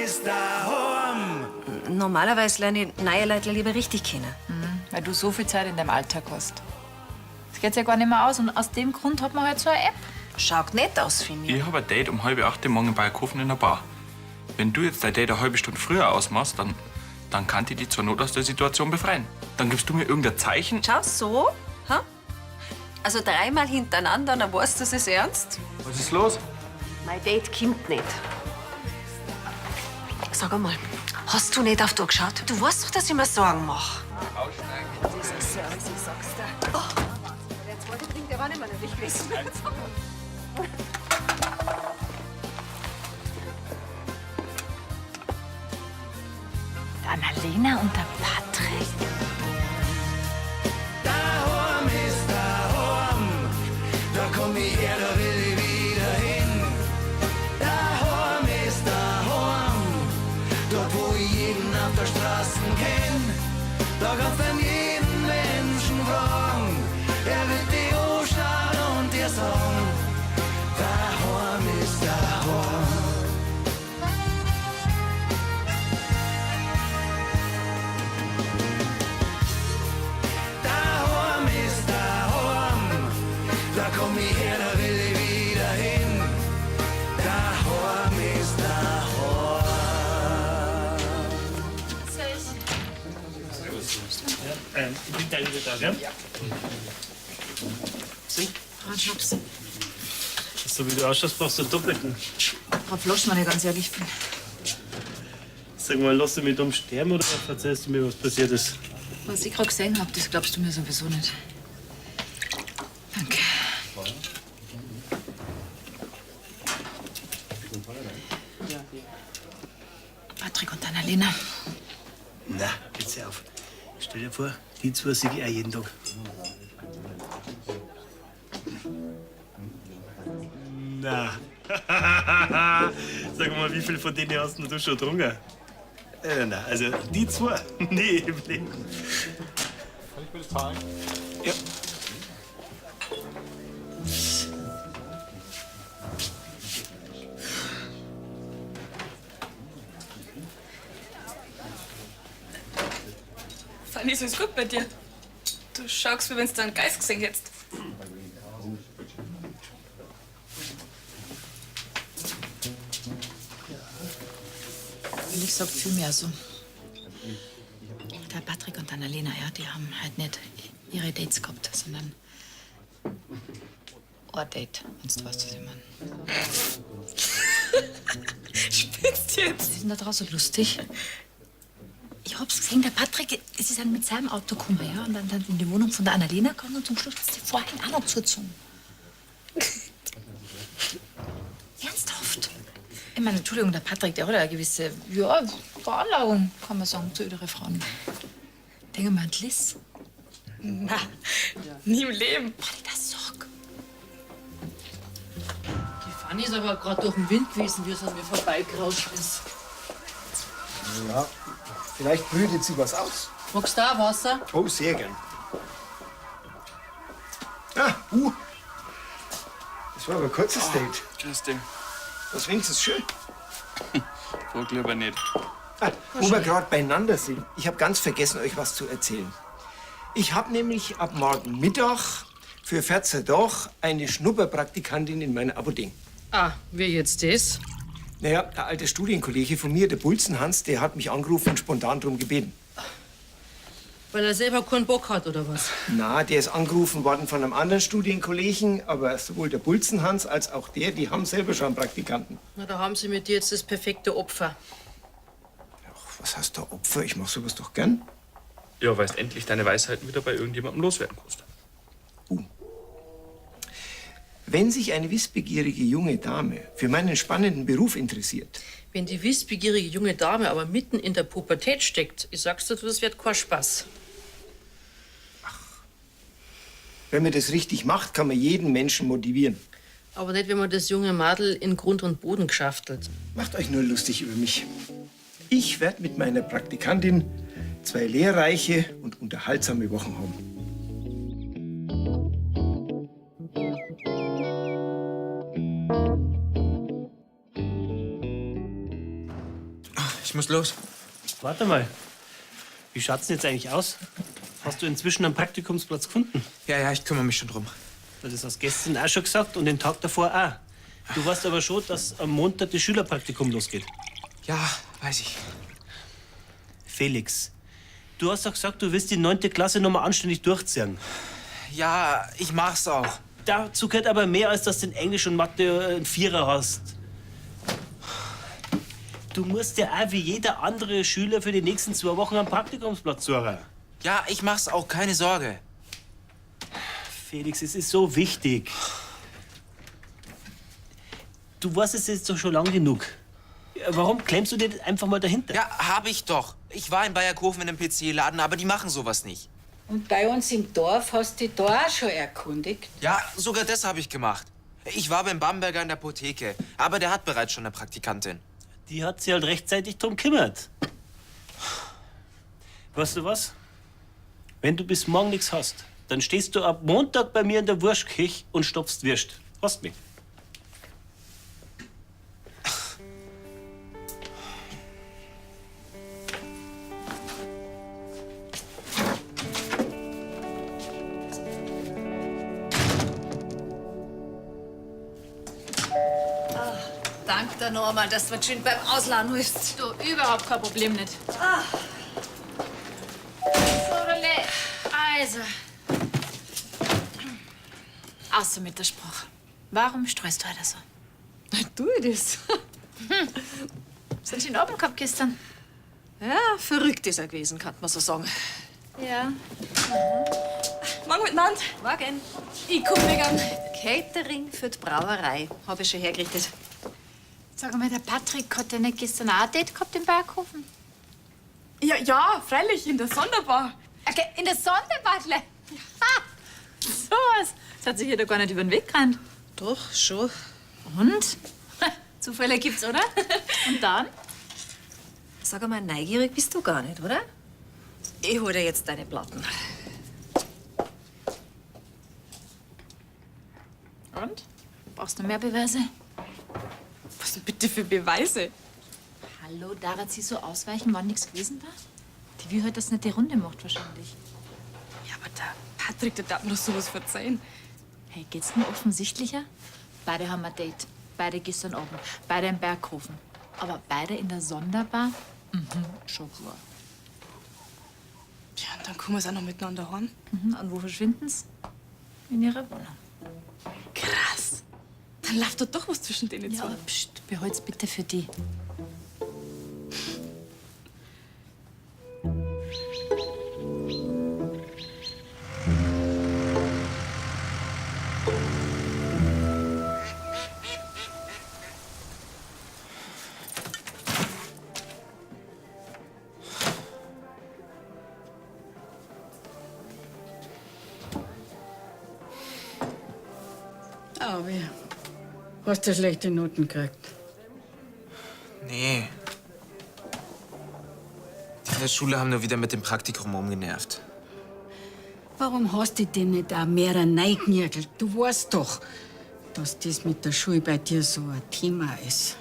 ist daheim. Normalerweise lerne ich neue Leute lieber richtig kennen. Weil du so viel Zeit in deinem Alltag hast. Das geht ja gar nicht mehr aus. Und aus dem Grund hat man halt so eine App. Schaut nett aus, finde ich. Ich habe ein Date um 7:30 morgen in Bayerkofen in der Bar. Wenn du jetzt dein Date eine halbe Stunde früher ausmachst, dann kann ich dich zur Not aus der Situation befreien. Dann gibst du mir irgendein Zeichen. Schau, so. Ha? Also dreimal hintereinander, dann weißt du, das ist ernst. Was ist los? Mein Date kommt nicht. Sag einmal, hast du nicht auf die geschaut? Du weißt doch, dass ich mir Sorgen mache. Dieser Service, ich sag's dir. Oh. Der zweite Drink, der war nicht mehr nötig gewesen. Die Annalena und der Patrick. Daheim ist daheim. Da komm ich her, da will ich wieder hin. Daheim ist daheim. Dort, wo ich jeden auf der Straße kenn. Da kannst du jeden Menschen fragen. Er wird dich anschauen und dir sagen: Daheim ist daheim. Daheim ist daheim. Da komm ich her, da will ich wieder hin. Daheim ist daheim. Ich bin gleich wieder da, gell? Ja. Sie? Schnaps. So wie du ausschaust, brauchst du einen doppelten. Frau Flosch, wenn ich ganz ehrlich bin. Sag mal, lass du mich dumm sterben oder erzählst du mir, was passiert ist? Was ich gerade gesehen hab, das glaubst du mir sowieso nicht. Danke. Patrick und Annalena. Na, jetzt hör auf. Stell dir vor, die zwei sehe ich auch jeden Tag. Na. Sag mal, wie viel von denen hast denn du schon getrunken? Na, also die zwei? Nee, im Leben. Kann ich bitte zahlen? Ja. Fanny, ist alles gut bei dir? Du schaust, wie wenn du einen Geist gesehen hättest. Ehrlich gesagt, viel mehr so. Der Patrick und Annalena, ja, die haben halt nicht ihre Dates gehabt, sondern ein Date, wenn du weißt, was ich meine. Spinnst jetzt? Was ist denn da draußen so lustig? Ich hab's gesehen, der Patrick, es ist dann mit seinem Auto gekommen, ja, und dann in die Wohnung von der Annalena gegangen und zum Schluss hat sie die Vorhänge auch noch zugezogen. Ernsthaft? Ich meine, Entschuldigung, der Patrick, der hat ja eine gewisse, ja, Veranlagung, kann man sagen, zu älteren Frauen. Denke mal an die Liz. Na, nie im Leben. Boah, das sag. Die Fanny ist aber gerade durch den Wind gewesen, wie es an mir vorbeigerauscht ist. Ja, vielleicht brütet sie was aus. Magst du auch Wasser? Oh, sehr gern. Ah, Das war aber ein kurzes Date. Grüß dich. Was wenigstens schön. Frag lieber nicht. Ah, wo wir gerade beieinander sind. Ich habe ganz vergessen, euch was zu erzählen. Ich habe nämlich ab morgen Mittag für 14 Tage eine Schnupperpraktikantin in meiner Apotheke. Ah, wie jetzt das? Naja, der alte Studienkollege von mir, der Bulzen Hans, der hat mich angerufen und spontan drum gebeten. Weil er selber keinen Bock hat, oder was? Na, der ist angerufen worden von einem anderen Studienkollegen, aber sowohl der Bulzen Hans als auch der, die haben selber schon einen Praktikanten. Na, da haben sie mit dir jetzt das perfekte Opfer. Ach, was heißt da Opfer? Ich mach sowas doch gern. Ja, weil du endlich deine Weisheiten wieder bei irgendjemandem loswerden kannst. Wenn sich eine wissbegierige junge Dame für meinen spannenden Beruf interessiert, Wenn die wissbegierige junge Dame aber mitten in der Pubertät steckt, ich sag's dir, das wird kein Spaß. wenn man das richtig macht, kann man jeden Menschen motivieren. Aber nicht, wenn man das junge Madel in Grund und Boden geschaftelt. Macht euch nur lustig über mich. Ich werde mit meiner Praktikantin 2 lehrreiche und unterhaltsame Wochen haben. Ich muss los. Warte mal. Wie schaut's denn jetzt eigentlich aus? Hast du inzwischen einen Praktikumsplatz gefunden? Ja, ja, ich kümmere mich schon drum. Das hast du gestern auch schon gesagt und den Tag davor auch. Du weißt aber schon, dass am Montag das Schülerpraktikum losgeht. Ja, weiß ich. Felix, du hast doch gesagt, du willst die neunte Klasse noch mal anständig durchziehen. Ja, ich mach's auch. Dazu gehört aber mehr, als dass du in Englisch und Mathe einen Vierer hast. Du musst ja auch wie jeder andere Schüler für die nächsten 2 Wochen einen Praktikumsplatz suchen. Ja, ich mach's auch, keine Sorge. Felix, es ist so wichtig. Du weißt es jetzt doch schon lang genug. Warum klemmst du dir das einfach mal dahinter? Ja, hab ich doch. Ich war in Bayerkofen in einem PC-Laden, aber die machen sowas nicht. Und bei uns im Dorf hast du dich da auch schon erkundigt? Ja, sogar das habe ich gemacht. Ich war beim Bamberger in der Apotheke, aber der hat bereits schon eine Praktikantin. Die hat sich halt rechtzeitig drum kümmert. Weißt du was? Wenn du bis morgen nichts hast, dann stehst du ab Montag bei mir in der Wurstküche und stopfst Würst. Hast mich. Dank der Norma, dass du mir schön beim Ausladen hilfst. Du, überhaupt kein Problem nicht. So, Relais. Also. Außer mit der Spruch. Warum streust du heute so? Tu ich das? Sind Sie in Abend gehabt gestern? Ja, verrückt ist er gewesen, kann man so sagen. Ja. Morgen miteinander. Morgen. Ich komm wegen. Catering für die Brauerei habe ich schon hergerichtet. Sag mal, der Patrick hat ja nicht gestern auch ein Date gehabt im Berghofen? Ja, ja, freilich, in der Sonderbar. Okay, in der Sonderbar gleich. Ha! Sowas. Das hat sich hier doch gar nicht über den Weg gerannt. Doch, schon. Und? Zufälle gibt's, oder? Und dann? Sag einmal, neugierig bist du gar nicht, oder? Ich hol dir jetzt deine Platten. Und? Brauchst du mehr Beweise? Was denn bitte für Beweise? Hallo, Dara, sie so ausweichen, wann nichts gewesen war? Die wie heute das nicht die Runde macht wahrscheinlich. Ja, aber der Patrick, der darf mir doch sowas verzeihen. Hey, geht's nur offensichtlicher? Beide haben ein Date. Beide gestern Abend. Beide im Berghofen. Aber beide in der Sonderbar? Mhm, schon klar. Ja, und dann kommen wir auch noch miteinander heim. Mhm, und wo verschwinden's? In ihrer Wohnung. Krass. Dann läuft da doch was zwischen denen Ja, zwei. aber pst, behalt's bitte für die. Aber hast du schlechte Noten gekriegt? Nee. Die in der Schule haben nur wieder mit dem Praktikum rumgenervt. Warum hast du denn nicht auch mehr reingenirgelt? Du weißt doch, dass das mit der Schule bei dir so ein Thema ist.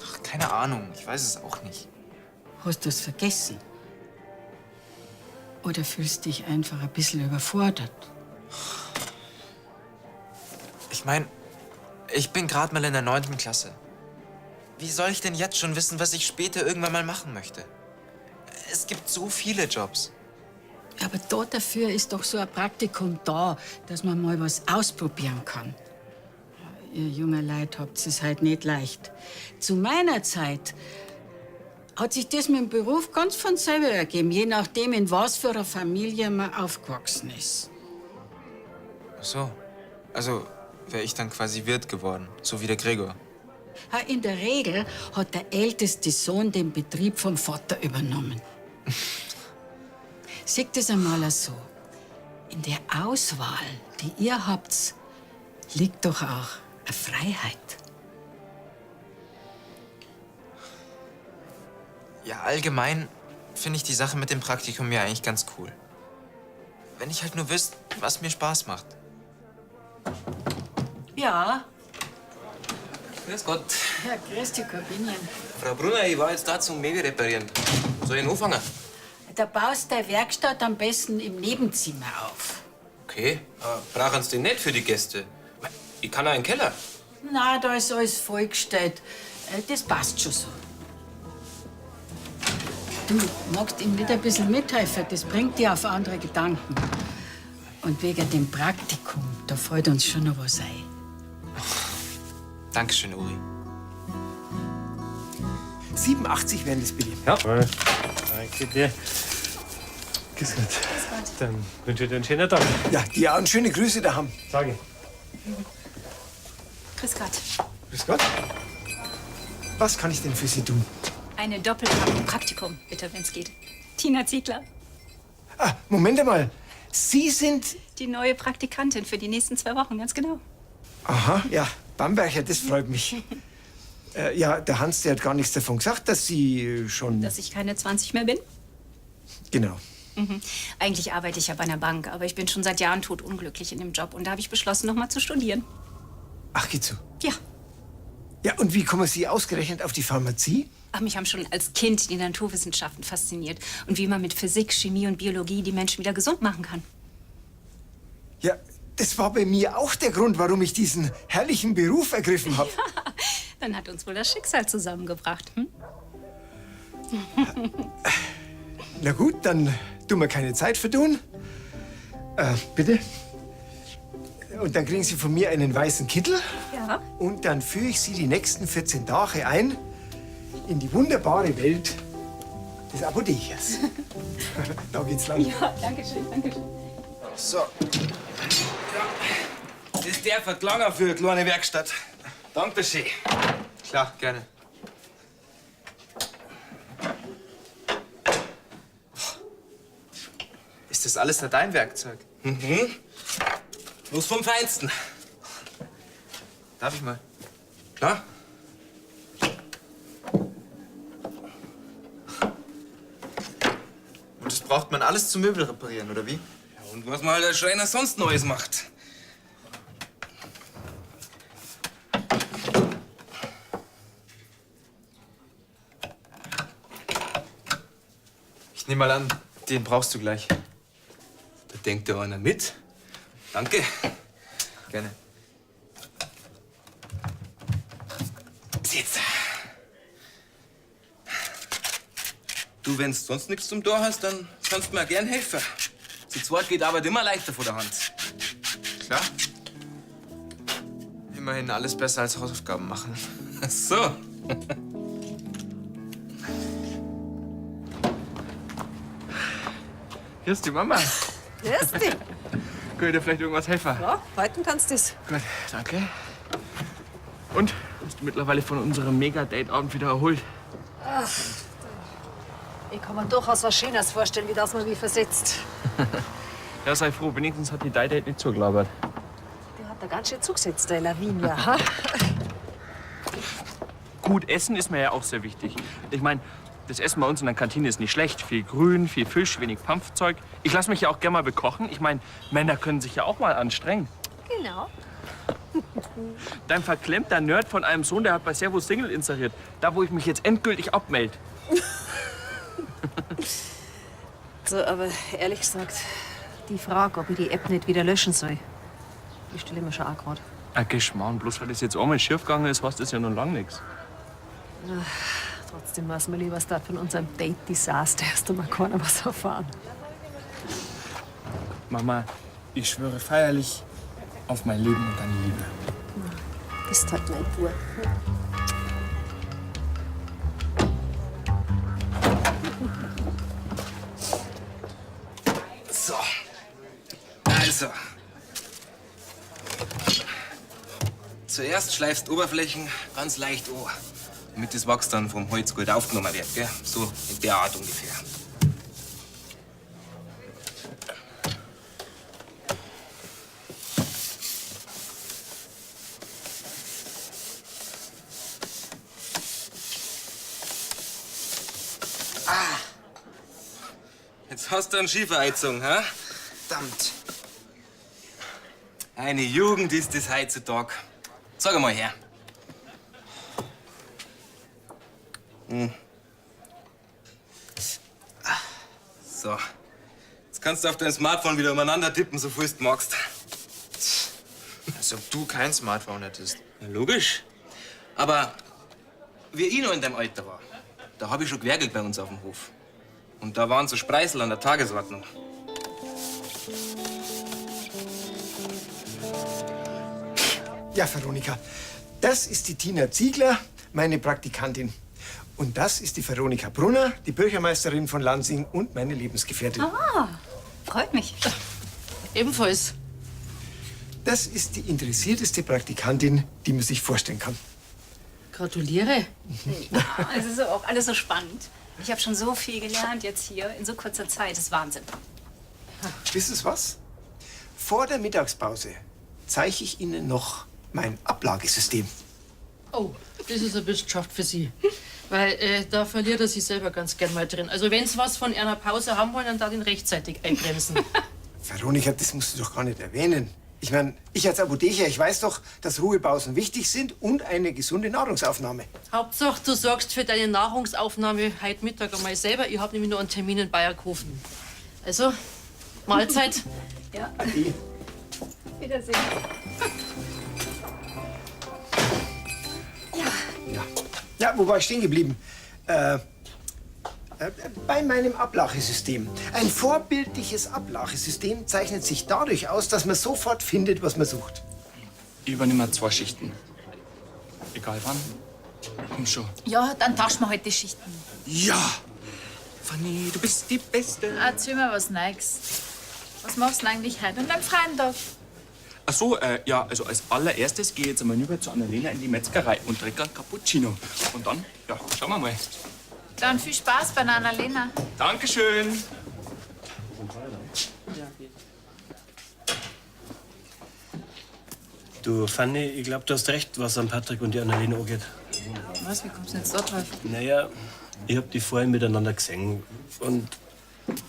Ach, keine Ahnung, ich weiß es auch nicht. Hast du es vergessen? Oder fühlst dich einfach ein bisschen überfordert? Ich meine, ich bin gerade mal in der 9. Klasse. Wie soll ich denn jetzt schon wissen, was ich später irgendwann mal machen möchte? Es gibt so viele Jobs. Aber da dafür ist doch so ein Praktikum da, dass man mal was ausprobieren kann. Ihr junger Leute habt es halt nicht leicht. Zu meiner Zeit hat sich das mit dem Beruf ganz von selber ergeben, je nachdem, in was für einer Familie man aufgewachsen ist. Ach so. Also wäre ich dann quasi Wirt geworden, so wie der Gregor. Ha, in der Regel hat der älteste Sohn den Betrieb vom Vater übernommen. Seht es einmal so. In der Auswahl, die ihr habt, liegt doch auch eine Freiheit. Ja, allgemein finde ich die Sache mit dem Praktikum ja eigentlich ganz cool. Wenn ich halt nur wüsste, was mir Spaß macht. Ja. Grüß Gott. Ja, grüß dich, Corbinian. Frau Brunner, ich war jetzt da zum Möbel reparieren. Soll ich denn anfangen? Da baust deine Werkstatt am besten im Nebenzimmer auf. Okay, aber brauchen Sie den nicht für die Gäste? Ich kann auch in den Keller. Na, da ist alles vollgestellt. Das passt schon so. Du magst ihm nicht ein bisschen mithelfen, das bringt dich auf andere Gedanken. Und wegen dem Praktikum, da fällt uns schon noch was ein. Dankeschön, Uri. 87 wären das bitte. Ja. Danke dir. Grüß Gott. Dann wünsche ich dir einen schönen Tag. Ja, dir auch und schöne Grüße daheim. Sage ich. Grüß Gott. Grüß Gott. Was kann ich denn für Sie tun? Eine Doppelpackung Praktikum, bitte, wenn's geht. Tina Ziegler, Ah, Moment einmal. Sie sind. die neue Praktikantin für die nächsten 2 Wochen, ganz genau. Aha, ja, Bamberger, das freut mich. Ja, der Hans, der hat gar nichts davon gesagt, dass Sie schon. Dass ich keine 20 mehr bin? Genau. Mhm. Eigentlich arbeite ich ja bei einer Bank, aber ich bin schon seit Jahren totunglücklich in dem Job und da habe ich beschlossen, noch mal zu studieren. Ach, geht so. Ja. Ja, und wie kommen Sie ausgerechnet auf die Pharmazie? Ach, mich haben schon als Kind die Naturwissenschaften fasziniert und wie man mit Physik, Chemie und Biologie die Menschen wieder gesund machen kann. Ja, das war bei mir auch der Grund, warum ich diesen herrlichen Beruf ergriffen habe. Dann hat uns wohl das Schicksal zusammengebracht. Hm? Na gut, dann tun wir keine Zeit vertun. Bitte. Und dann kriegen Sie von mir einen weißen Kittel. Ja. Und dann führe ich Sie die nächsten 14 Tage ein in die wunderbare Welt des Apothekers. Da geht's lang. Ja, danke schön, danke schön. So. Ja. Das darf ein Klanger für eine kleine Werkstatt. Danke schön. Klar, gerne. Ist das alles nur dein Werkzeug? Mhm. Bloß vom Feinsten. Darf ich mal? Klar. Und das braucht man alles zum Möbel reparieren, oder wie? Ja, und was man halt als Schreiner sonst Neues macht. Ich nehme mal an, den brauchst du gleich. Da denkt ja einer mit. Danke. Gerne. Sitz. Du, wenn's sonst nichts zum Tor hast, dann kannst du mir gern helfen. Zu zweit geht Arbeit immer leichter vor der Hand. Klar. Immerhin alles besser als Hausaufgaben machen. Ach so. Grüß dich, Mama. Grüß dich. Kann ich dir vielleicht irgendwas helfen? Ja, halten kannst du das. Gut, danke. Und? Bist du mittlerweile von unserem Mega-Date-Abend wieder erholt? Ach, ich kann mir durchaus was Schöneres vorstellen, wie das man mich versetzt. Ja, sei froh, wenigstens hat die dein Date nicht zugelabert. Der hat da ganz schön zugesetzt, der Lavinia. Ha? Gut essen ist mir ja auch sehr wichtig. Ich meine, das Essen bei uns in der Kantine ist nicht schlecht. Viel Grün, viel Fisch, wenig Pampfzeug. Ich lasse mich ja auch gerne mal bekochen. Ich meine, Männer können sich ja auch mal anstrengen. Genau. Dein verklemmter Nerd von einem Sohn, der hat bei Servus Single inseriert. Da, wo ich mich jetzt endgültig abmelde. So, aber ehrlich gesagt, die Frage, ob ich die App nicht wieder löschen soll, die stelle ich mir schon auch gerade. Ah, Geschmarrn, bloß weil das jetzt einmal schief gegangen ist, heißt das ja nun lang nichts. Ach, trotzdem weiß mir lieber, was da von unserem Date-Desaster erst einmal keiner was erfahren. Mama, ich schwöre feierlich auf mein Leben und deine Liebe. Bist halt mein Bub. So. Also. Zuerst schleifst Oberflächen ganz leicht an, damit das Wachs dann vom Holz gut aufgenommen wird. Gell? So in der Art ungefähr. Ah. Jetzt hast du einen Schieferheizung, hä? Verdammt. Eine Jugend ist das heutzutage. Sag mal her. So. Jetzt kannst du auf dein Smartphone wieder umeinander tippen, so viel du magst. Als ob du kein Smartphone hättest. Na, logisch. Aber wie ich noch in deinem Alter war, da hab ich schon gewerkelt bei uns auf dem Hof. Und da waren so Spreisel an der Tagesordnung. Ja, Veronika, das ist die Tina Ziegler, meine Praktikantin. Und das ist die Veronika Brunner, die Bürgermeisterin von Lansing und meine Lebensgefährtin. Ah, freut mich. Ebenfalls. Das ist die interessierteste Praktikantin, die man sich vorstellen kann. Gratuliere. Ja, es ist auch alles so spannend. Ich habe schon so viel gelernt jetzt hier in so kurzer Zeit. Das ist Wahnsinn. Wissen Sie was? Vor der Mittagspause zeige ich Ihnen noch mein Ablagesystem. Oh, das ist ein bisschen geschafft für Sie. Weil da verliert er sich selber ganz gern mal drin. Also, wenn Sie was von einer Pause haben wollen, dann da den rechtzeitig einbremsen. Veronika, das musst du doch gar nicht erwähnen. Ich meine, ich als Apotheker, ich weiß doch, dass Ruhepausen wichtig sind und eine gesunde Nahrungsaufnahme. Hauptsache, du sorgst für deine Nahrungsaufnahme heute Mittag einmal selber. Ich hab nämlich nur einen Termin in Bayerkofen. Also, Mahlzeit. Ja. Ade. Wiedersehen. Ja, wo war ich stehen geblieben? Bei meinem Ablagesystem. Ein vorbildliches Ablagesystem zeichnet sich dadurch aus, dass man sofort findet, was man sucht. Ich übernehme zwei Schichten. Egal wann. Komm schon. Ja, dann tauschen wir heute die Schichten. Ja! Fanny, du bist die Beste. Erzähl mir was Neues. Was machst du denn eigentlich heute an deinem freien Tag? Ach so, ja, also als allererstes gehe ich jetzt einmal rüber zu Annalena in die Metzgerei und trinke einen Cappuccino. Und dann, ja, schauen wir mal. Dann viel Spaß bei der Annalena. Dankeschön. Du, Fanny, ich glaube, du hast recht, was an Patrick und die Annalena angeht. Was, wie kommst du denn jetzt da drauf? Naja, ich hab die vorhin miteinander gesehen. Und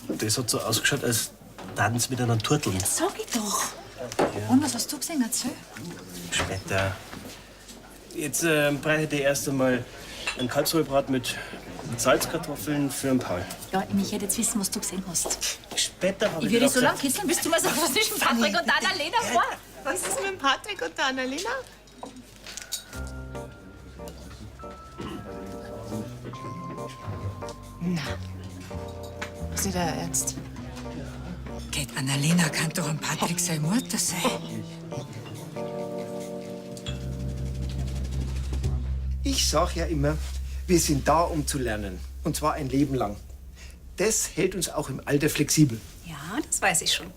das hat so ausgeschaut, als taten sie miteinander turteln. Sag ich doch. Und was hast du gesehen? Erzähl. Später. Jetzt brauche ich erst einmal einen Kalbsrührbraten mit Salzkartoffeln für den Paul. Ja, ich hätte jetzt wissen, was du gesehen hast. Später habe Ich ich würde dir so lange gesagt. kitzeln, bis du mir sagst, was zwischen Patrick und Annalena war. Was ist mit dem Patrick und der Annalena? Na, ist nicht dein Ernst? Geht, Annalena kann doch am Patrick seine Mutter sein. Ich sag ja immer, wir sind da, um zu lernen. Und zwar ein Leben lang. Das hält uns auch im Alter flexibel. Ja, das weiß ich schon.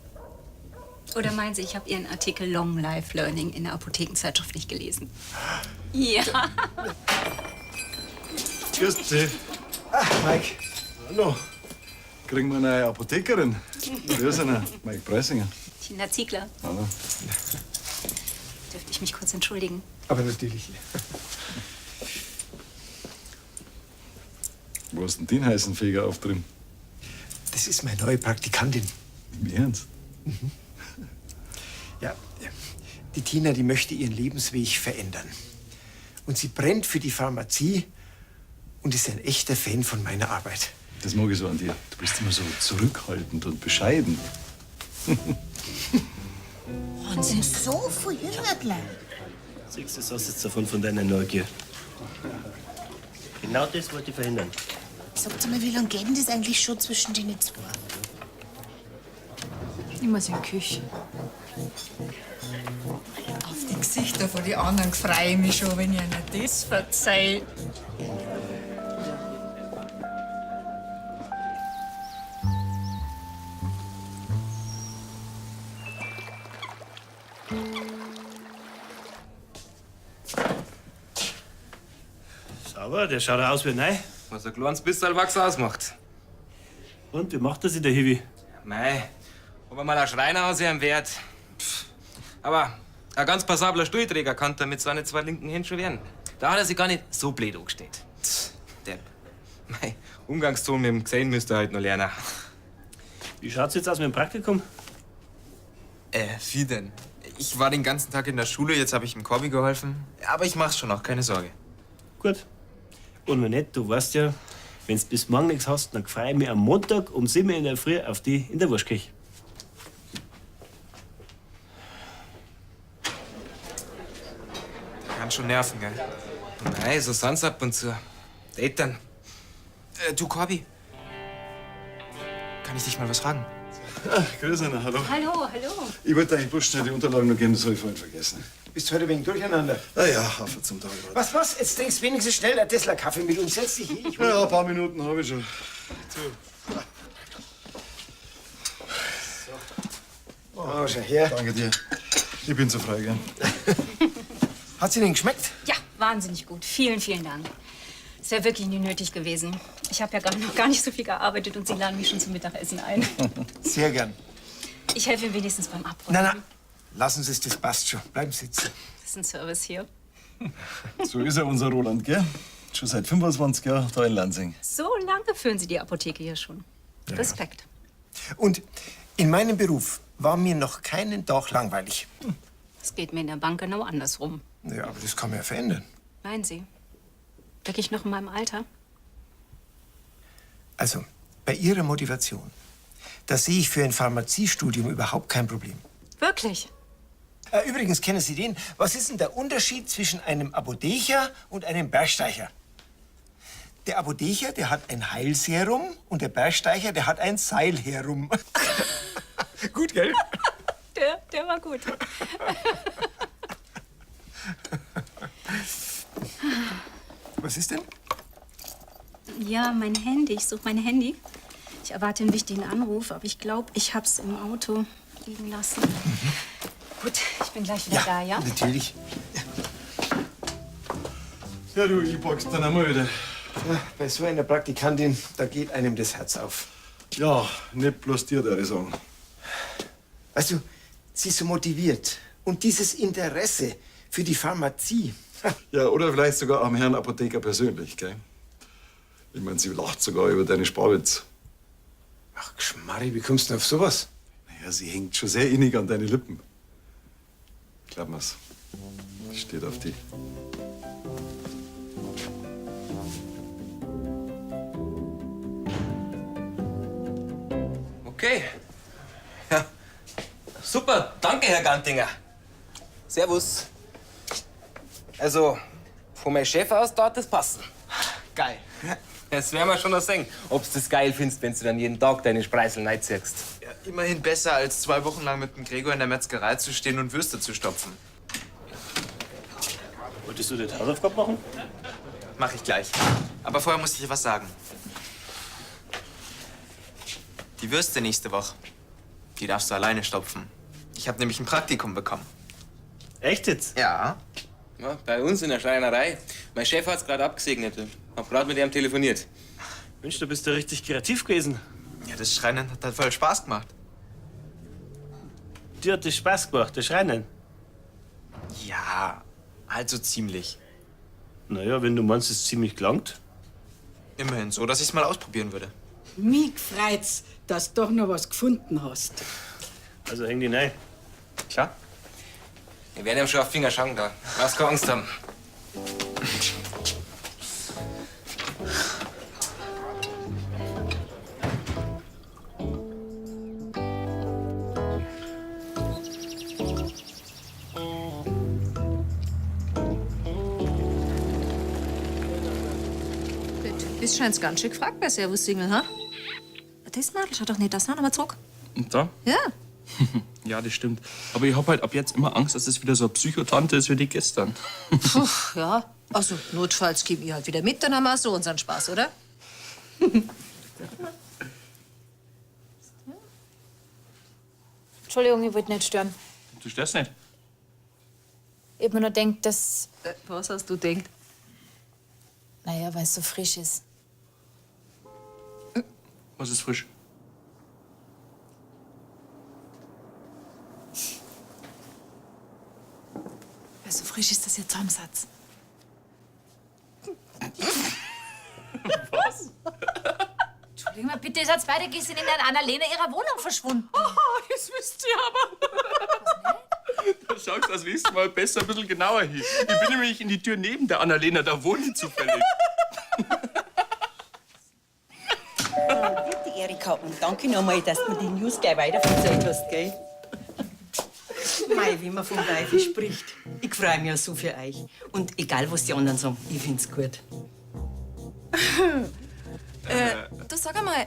Oder meinen Sie, ich habe Ihren Artikel Long Life Learning in der Apothekenzeitschrift nicht gelesen? Ja. Grüß dich. Ach, Mike. Hallo. Kriegen wir eine neue Apothekerin? Grüß dich, Mike Preisinger. Tina Ziegler, Hallo. dürfte ich mich kurz entschuldigen? Aber natürlich. Wo hast denn den heißen Feger auftrieben? Das ist meine neue Praktikantin. Im Ernst? Mhm. Ja, die Tina, die möchte ihren Lebensweg verändern. Und sie brennt für die Pharmazie und ist ein echter Fan von meiner Arbeit. Das mag ich so an dir. Du bist immer so zurückhaltend und bescheiden. Wahnsinn. So viel jünger gleich. Siehst du, das hast jetzt davon von deiner Neugier. Genau das wollte ich verhindern. Sagt mal, wie lange geht denn das eigentlich schon zwischen den zwei? Ich muss in die Küche. Auf die Gesichter von den anderen freue ich mich schon, wenn ich ihnen das verzeih. Sauber, der schaut aus wie neu. Was ein kleines bisschen Wachs ausmacht. Und wie macht das in der Hiwi? Mei, ob er mal ein Schreiner aus ihrem Wert. Pff. Aber ein ganz passabler Stuhlträger kann er mit seinen zwei linken Händen schon werden. Da hat er sich gar nicht so blöd angestellt. Tch, Depp. Mei, Umgangston mit dem Gesellen müsst ihr halt noch lernen. Wie schaut's jetzt aus mit dem Praktikum? Wie denn? Ich war den ganzen Tag in der Schule, jetzt habe ich dem Corby geholfen. Aber ich mach's schon noch, keine Sorge. Gut. Und wenn nicht, du weißt ja, wenn's bis morgen nichts hast, dann freu ich mich am Montag um 7 Uhr in der Früh auf die in der Wurstküche. Kann schon nerven, gell? Nein, so sind's ab und zu. Die Eltern. Du, Corby. Kann ich dich mal was fragen? Ach, grüß Anna, hallo. Hallo, hallo. Ich wollte eigentlich bloß schnell die Unterlagen noch geben, das habe ich vorhin vergessen. Bist heute wegen durcheinander? Ah ja, Hafer zum Tag. Was, was? Jetzt trinkst du wenigstens schnell ein Tesla Kaffee mit uns. Setz dich hin. Ich hol- Ja, ein paar Minuten habe ich schon. Oh, schau her. Danke dir. Ich bin zu frei, gell? Hat sie denn geschmeckt? Ja, wahnsinnig gut. Vielen, vielen Dank. Es wäre wirklich nie nötig gewesen. Ich habe ja gar noch gar nicht so viel gearbeitet und Sie laden mich schon zum Mittagessen ein. Sehr gern. Ich helfe Ihnen wenigstens beim Abräumen. Na, na, lassen Sie es, das passt schon. Bleiben Sie sitzen. Das ist ein Service hier. So ist er, unser Roland, gell? Schon seit 25 Jahren da in Lansing. So lange führen Sie die Apotheke hier schon. Respekt. Und in meinem Beruf war mir noch keinen Tag langweilig. Das geht mir in der Bank genau andersrum. Ja, aber das kann man ja verändern. Meinen Sie? Wirklich noch in meinem Alter? Also, bei Ihrer Motivation, da sehe ich für ein Pharmaziestudium überhaupt kein Problem. Wirklich? Übrigens, kennen Sie den? Was ist denn der Unterschied zwischen einem Apotheker und einem Bergsteiger? Der Apotheker, der hat ein Heilserum und der Bergsteiger, der hat ein Seilherum. Gut, gell? Der war gut. Was ist denn? Ja, mein Handy. Ich suche mein Handy. Ich erwarte einen wichtigen Anruf, aber ich glaube, ich hab's im Auto liegen lassen. Gut, ich bin gleich wieder da, ja? Natürlich. Ja, du, ich pack's dann einmal wieder. Ja, bei so einer Praktikantin, da geht einem das Herz auf. Ja, nicht bloß dir, der ich sagen. Weißt du, sie ist so motiviert. Und dieses Interesse für die Pharmazie. Ja, oder vielleicht sogar am Herrn Apotheker persönlich, gell? Ich meine, sie lacht sogar über deine Sparwitz. Ach, Geschmarri, wie kommst du denn auf sowas? Naja, sie hängt schon sehr innig an deine Lippen. Glaub mir's. Steht auf die. Okay. Ja. Super, danke, Herr Gantinger. Servus. Also, von meinem Chef aus darf das passen. Geil. Das werden wir schon noch sehen, ob du das geil findest, wenn du dann jeden Tag deine Spreißel reinziehst. Ja, immerhin besser, als 2 Wochen lang mit dem Gregor in der Metzgerei zu stehen und Würste zu stopfen. Wolltest du die Hausaufgabe machen? Mach ich gleich. Aber vorher muss ich dir was sagen. Die Würste nächste Woche, die darfst du alleine stopfen. Ich habe nämlich ein Praktikum bekommen. Echt jetzt? Ja. Ja, bei uns in der Schreinerei. Mein Chef hat's gerade abgesegnet. Hab gerade mit ihm telefoniert. Mensch, du bist ja richtig kreativ gewesen. Ja, das Schreinen hat halt voll Spaß gemacht. Dir hat das Spaß gemacht, das Schreinen? Ja, also ziemlich. Naja, wenn du meinst, es ist ziemlich gelangt. Immerhin so, dass ich's mal ausprobieren würde. Mich freut's, dass du doch noch was gefunden hast. Also häng die rein. Klar. Wir werden ihm schon auf die Finger schauen da. Lass keine Angst haben. Der Typ ist scheint's ganz schön gefragt bei Servus Single, ha? Das Nadel schaut doch nicht das an, aber zurück. Und da? Ja. Ja, das stimmt. Aber ich hab halt ab jetzt immer Angst, dass es wieder so eine Psychotante ist wie die gestern. Puh, ja. Also, notfalls gebe ich halt wieder mit, dann haben wir auch so unseren Spaß, oder? Entschuldigung, ich wollte nicht stören. Du störst nicht. Ich hab mir nur gedacht, dass. Was hast du gedacht? Naja, weil es so frisch ist. Was ist frisch? Weil so frisch ist, dass ihr Zusammensatz. Was? Entschuldigung mal bitte, ihr seid beide gestern in der Annalena ihrer Wohnung verschwunden. Oh, das wisst ihr aber. Da schaust du das nächste Mal besser ein bisschen genauer hin. Ich bin nämlich in die Tür neben der Annalena, da wohnt die zufällig. Erika, und danke nochmal, dass du mir die News gleich weiterverzählt hast, gell? Mei, wie man vom Teufel spricht. Ich freue mich ja so für euch. Und egal, was die anderen sagen, ich find's gut. Du sag einmal,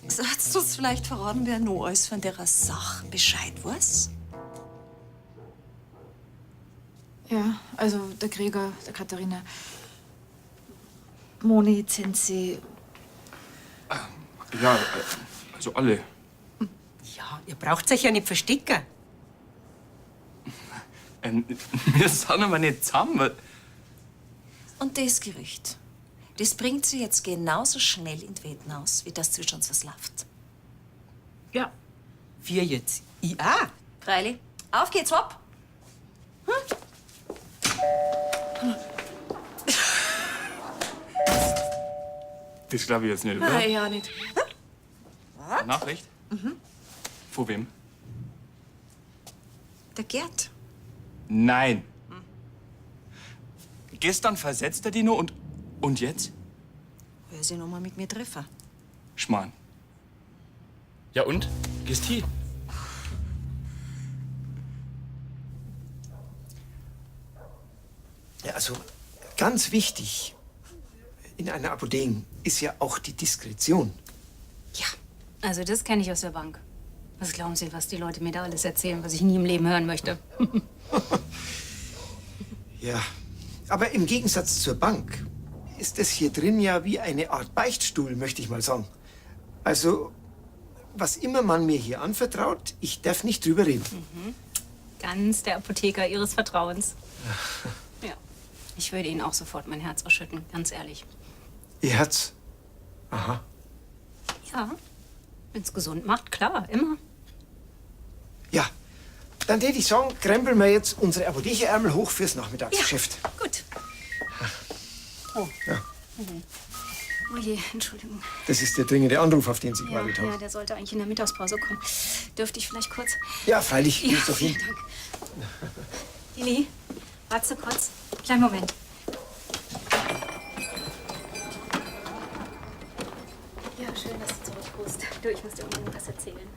sollst du uns vielleicht verraten, wer noch alles von der Sache Bescheid weiß? Ja, also der Gregor, der Katharina, Moni, Zenzi. Ja, also alle. Ja, ihr braucht euch ja nicht verstecken. Wir sind aber nicht zusammen. Und das Gerücht, das bringt sie jetzt genauso schnell in die Welt hinaus, wie das zwischen uns was läuft. Ja. Wir jetzt. Ich auch. Freilich. Auf geht's, hopp! Das glaube ich jetzt nicht, oder? Nein, ja nicht. Nachricht? Mhm. Von wem? Der Gerd. Nein. Gestern versetzt er die nur und jetzt? Will sie noch mal mit mir treffen? Schmarrn. Ja und? Gehst hi? Ja, also ganz wichtig in einer Apotheke ist ja auch die Diskretion. Also das kenne ich aus der Bank. Was glauben Sie, was die Leute mir da alles erzählen, was ich nie im Leben hören möchte? Ja, aber im Gegensatz zur Bank ist es hier drin ja wie eine Art Beichtstuhl, möchte ich mal sagen. Also, was immer man mir hier anvertraut, ich darf nicht drüber reden. Mhm. Ganz der Apotheker Ihres Vertrauens. Ja. Ich würde Ihnen auch sofort mein Herz ausschütten, ganz ehrlich. Ihr Herz? Aha. Ja. Wenn's gesund macht, klar, immer. Ja, dann täte ich sagen, krempeln wir jetzt unsere Apothekerärmel hoch fürs Nachmittagsgeschäft. Ja, gut. Oh. Ja. Mhm. Oh je, Entschuldigung. Das ist der dringende Anruf, auf den Sie Ja, gewartet haben. ja, der sollte eigentlich in der Mittagspause kommen. Dürfte ich vielleicht kurz? Ja, freilich, Ja, gehst doch hin. vielen Dank. Lili, warte kurz. Kleinen Moment. Ja, schön, dass du zurückrufst. Du, ich muss dir unbedingt was erzählen.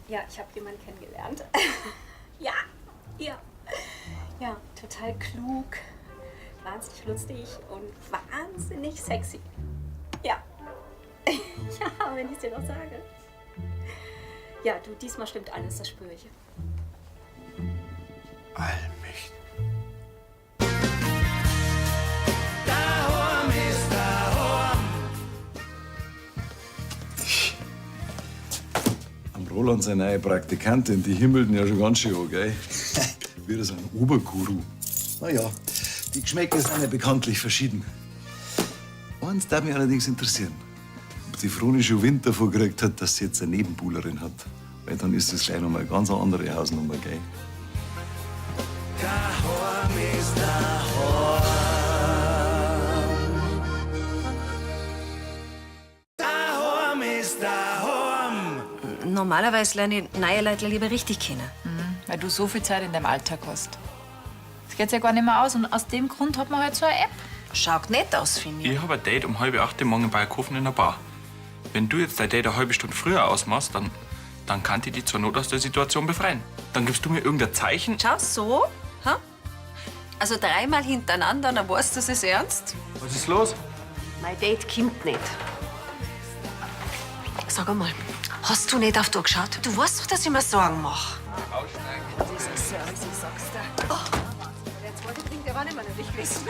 Ja, ich habe jemanden kennengelernt. Ja, ja. Ja, total klug, wahnsinnig lustig und wahnsinnig sexy. Ja. Ja, wenn ich dir noch sage. Ja, du, diesmal stimmt alles, das spüre ich. Daheim ist daheim. Am Roland seine neue Praktikantin, die himmelten ja schon ganz schön an, gell? Wieder so ein Oberguru. Na ja, die Geschmäcker sind ja bekanntlich verschieden. Eins darf mich allerdings interessieren. Ob die Froni schon Wind davon gekriegt hat, dass sie jetzt eine Nebenbuhlerin hat. Weil dann ist das gleich noch mal eine ganz andere Hausnummer, gell? Daheim ist daheim. Daheim ist daheim. Normalerweise lerne ich neue Leute lieber richtig kennen. Mhm, weil du so viel Zeit in deinem Alltag hast. Das geht ja gar nicht mehr aus. Und aus dem Grund hat man halt so eine App. Schaut nett aus, finde Ich habe ein Date um 7:30 morgen in Bayerkofen in der Bar. Wenn du jetzt dein Date eine halbe Stunde früher ausmachst, dann kann ich dich zur Not aus der Situation befreien. Dann gibst du mir irgendein Zeichen. Schau, so. Ha? Also dreimal hintereinander, dann weißt du, das ist ernst. Was ist los? Mein Date kommt nicht. Sag einmal, hast du nicht auf die geschaut? Du weißt doch, dass ich mir Sorgen mache. Dieser Service, ich sag's dir. Oh. Der zweite Drink, der war nicht mehr nötig gewesen.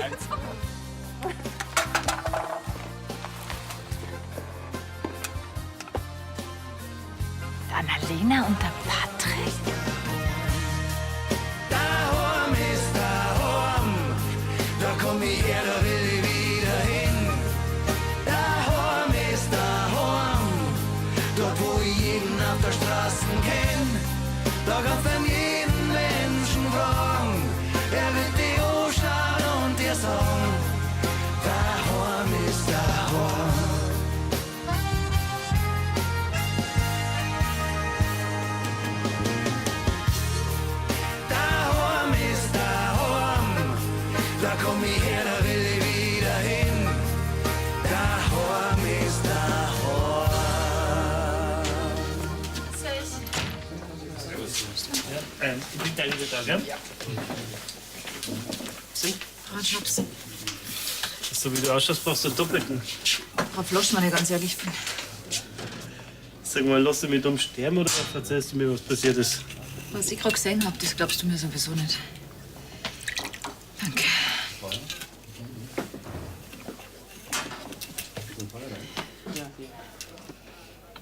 Die Annalena und der Patrick. Daheim ist daheim. Da komm ich her, da will ich wieder hin. Daheim ist daheim. Dort, wo ich jeden auf der Straße kenn. Da kannst du jeden Menschen fragen. Er wird dich anschauen und dir sagen: Daheim ist daheim. Ich bin gleich wieder da, gell? Ja. Sie? Frau Schnaps. So wie du ausschaust, brauchst du einen Doppelten. Frau Flosch, wenn ich ganz ehrlich bin. Sag mal, lass du mich dumm sterben oder erzählst du mir, was passiert ist? Was ich gerade gesehen hab, das glaubst du mir sowieso nicht. Danke.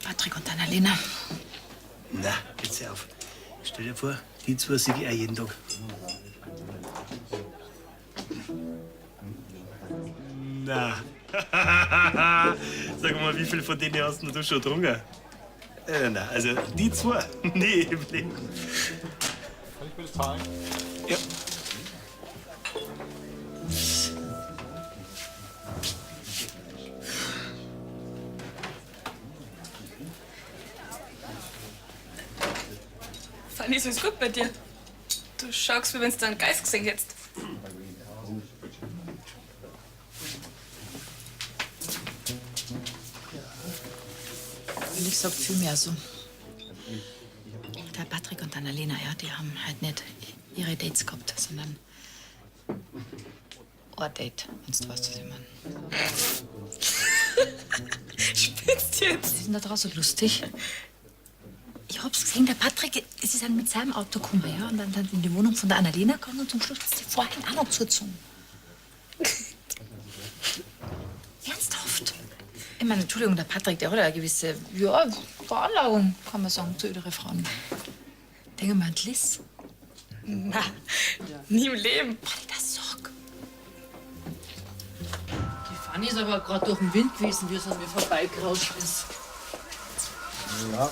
Patrick und Annalena. Na, jetzt hör auf. Stell dir vor, die zwei sehe ich auch jeden Tag. Na. Sag mal, wie viel von denen hast denn du schon getrunken? Na, also die zwei. Nee, im Leben. Kann ich bitte zahlen? Ja. Fanny, ist alles gut bei dir? Du schaust, wie wenn du einen Geist gesehen hättest. Ehrlich gesagt, viel mehr so. Der Patrick und Annalena, ja, die haben halt nicht ihre Dates gehabt, sondern ein Date, wenn du weißt, was ich meine. Spinnst jetzt? Was ist denn da draußen so lustig? Ich hab's gesehen, der Patrick, es ist dann mit seinem Auto gekommen, ja, und dann in die Wohnung von der Annalena gegangen und zum Schluss hat sie die Vorhänge auch noch zugezogen. Ernsthaft? Ich meine, Entschuldigung, der Patrick, der hat ja eine gewisse, ja, Veranlagung, kann man sagen, zu älteren Frauen. Denke mal an die Liz. Na, nie im Leben. Das sag. Die Fanny ist aber gerade durch den Wind gewesen, wie es an mir vorbeigerauscht ist. Ja,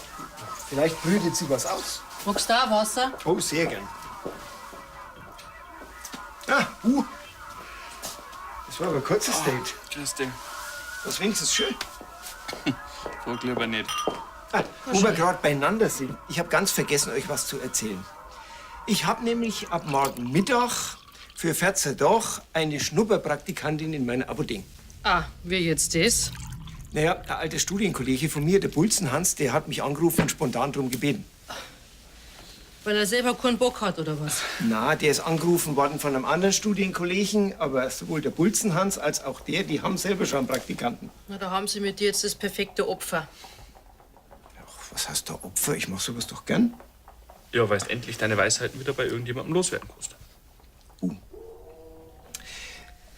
vielleicht brütet sie was aus. Magst du auch Wasser? Oh, sehr gern. Ah, Das war aber ein kurzes Date. Grüß dich. Was wenigstens schön. Frag lieber nicht. Ah, wo wir gerade beieinander sind. Ich habe ganz vergessen, euch was zu erzählen. Ich habe nämlich ab morgen Mittag für 14 Tag eine Schnupperpraktikantin in meiner Apotheke. Ah, wie jetzt das? Naja, der alte Studienkollege von mir, der Bulzen Hans, der hat mich angerufen und spontan drum gebeten. Weil er selber keinen Bock hat, oder was? Na, der ist angerufen worden von einem anderen Studienkollegen, aber sowohl der Bulzen Hans als auch der, die haben selber schon einen Praktikanten. Na, da haben sie mit dir jetzt das perfekte Opfer. Was heißt da Opfer? Ich mach sowas doch gern. Ja, weißt endlich deine Weisheiten wieder bei irgendjemandem loswerden kannst.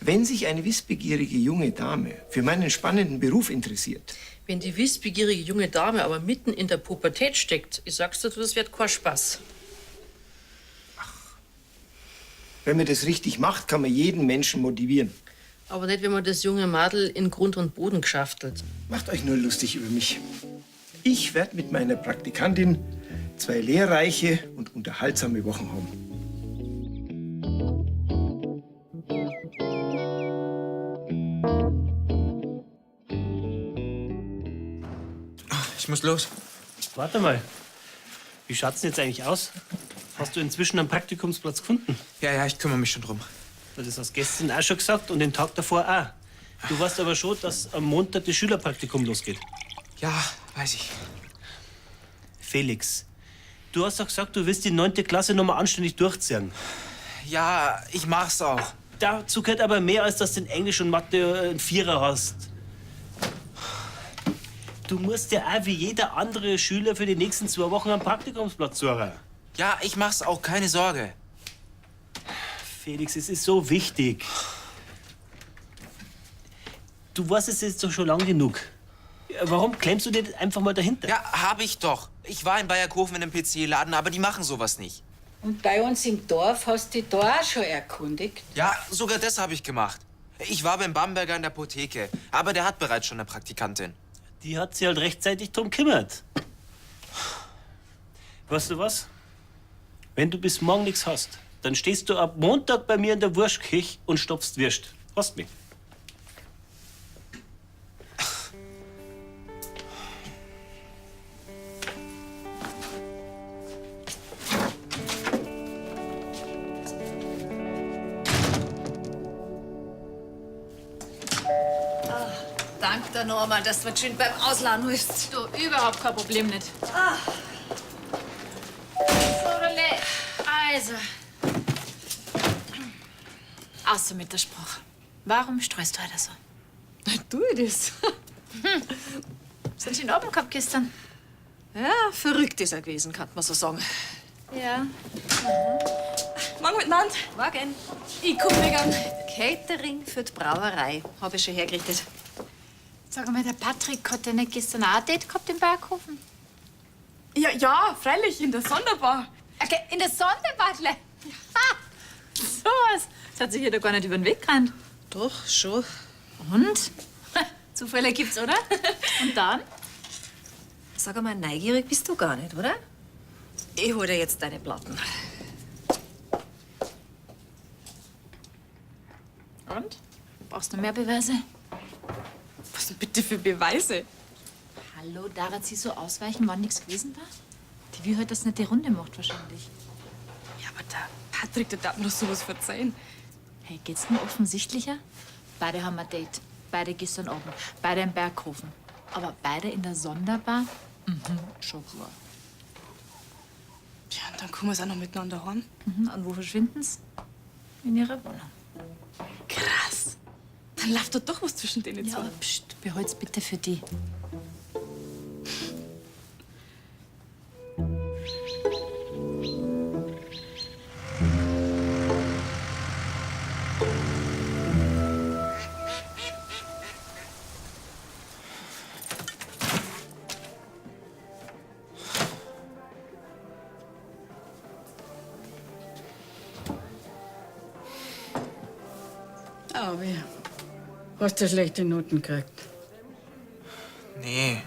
Wenn sich eine wissbegierige junge Dame für meinen spannenden Beruf interessiert, Wenn die wissbegierige junge Dame aber mitten in der Pubertät steckt, ich sag's dir, das wird kein Spaß. wenn man das richtig macht, kann man jeden Menschen motivieren. Aber nicht, wenn man das junge Madel in Grund und Boden geschaftelt. Macht euch nur lustig über mich. Ich werde mit meiner Praktikantin zwei lehrreiche und unterhaltsame Wochen haben. Ich muss los. Warte mal. Wie schaut's denn jetzt eigentlich aus? Hast du inzwischen einen Praktikumsplatz gefunden? Ja, ja, ich kümmere mich schon drum. Das hast du gestern auch schon gesagt und den Tag davor auch. Du weißt aber schon, dass am Montag das Schülerpraktikum losgeht. Ja, weiß ich. Felix, du hast doch gesagt, du willst die 9. Klasse noch mal anständig durchziehen. Ja, ich mach's auch. Dazu gehört aber mehr, als dass du in Englisch und Mathe einen Vierer hast. Du musst ja auch wie jeder andere Schüler für die nächsten 2 Wochen einen Praktikumsplatz suchen. Ja, ich mach's auch, keine Sorge. Felix, es ist so wichtig. Du weißt es jetzt doch schon lang genug. Warum klemmst du dir einfach mal dahinter? Ja, hab ich doch. Ich war in Bayerkofen in einem PC-Laden, aber die machen sowas nicht. Und bei uns im Dorf hast du dich da auch schon erkundigt? Ja, sogar das habe ich gemacht. Ich war beim Bamberger in der Apotheke, aber der hat bereits schon eine Praktikantin. Die hat sich halt rechtzeitig drum gekümmert. Weißt du was? Wenn du bis morgen nichts hast, dann stehst du ab Montag bei mir in der Wurstküche und stopfst Würst. Hast mich. Dank der Norma, dass du schön beim Ausladen hilfst. Du, überhaupt kein Problem nicht. Ah. So, Rene, Also. Außer mit der Spruch. Warum streust du heute so? Tu ich das? Sind Sie in Abend gehabt gestern? Ja, verrückt ist er gewesen, kann man so sagen. Ja. Morgen miteinander. Morgen. Ich komm wegen. Catering für die Brauerei habe ich schon hergerichtet. Sag mal, der Patrick hat ja nicht gestern auch ein Date gehabt im Berghofen? Ja, ja, freilich, in der Sonderbar. Okay, in der Sonderbar gleich. Ha! So was. Das hat sich hier doch gar nicht über den Weg gerannt. Doch, schon. Und? Zufälle gibt's, oder? Und dann? Sag mal, neugierig bist du gar nicht, oder? Ich hol dir jetzt deine Platten. Und? Brauchst du mehr Beweise? Was denn bitte für Beweise? Hallo, Dara, sie so ausweichen, wann nichts gewesen war? Die wie heute das nicht die Runde macht wahrscheinlich. Ja, aber der Patrick, der darf mir doch sowas verzeihen. Hey, geht's nur offensichtlicher? Beide haben ein Date. Beide gestern Abend. Beide im Berghofen. Aber beide in der Sonderbar? Mhm, schon klar. Ja, und dann kommen wir auch noch miteinander heim. Mhm, und wo verschwinden's? In ihrer Wohnung. Krass. Dann läuft da doch was zwischen denen Ja, zwei. aber pst, behalt's bitte für die. Aber hast du schlechte Noten gekriegt? Nee.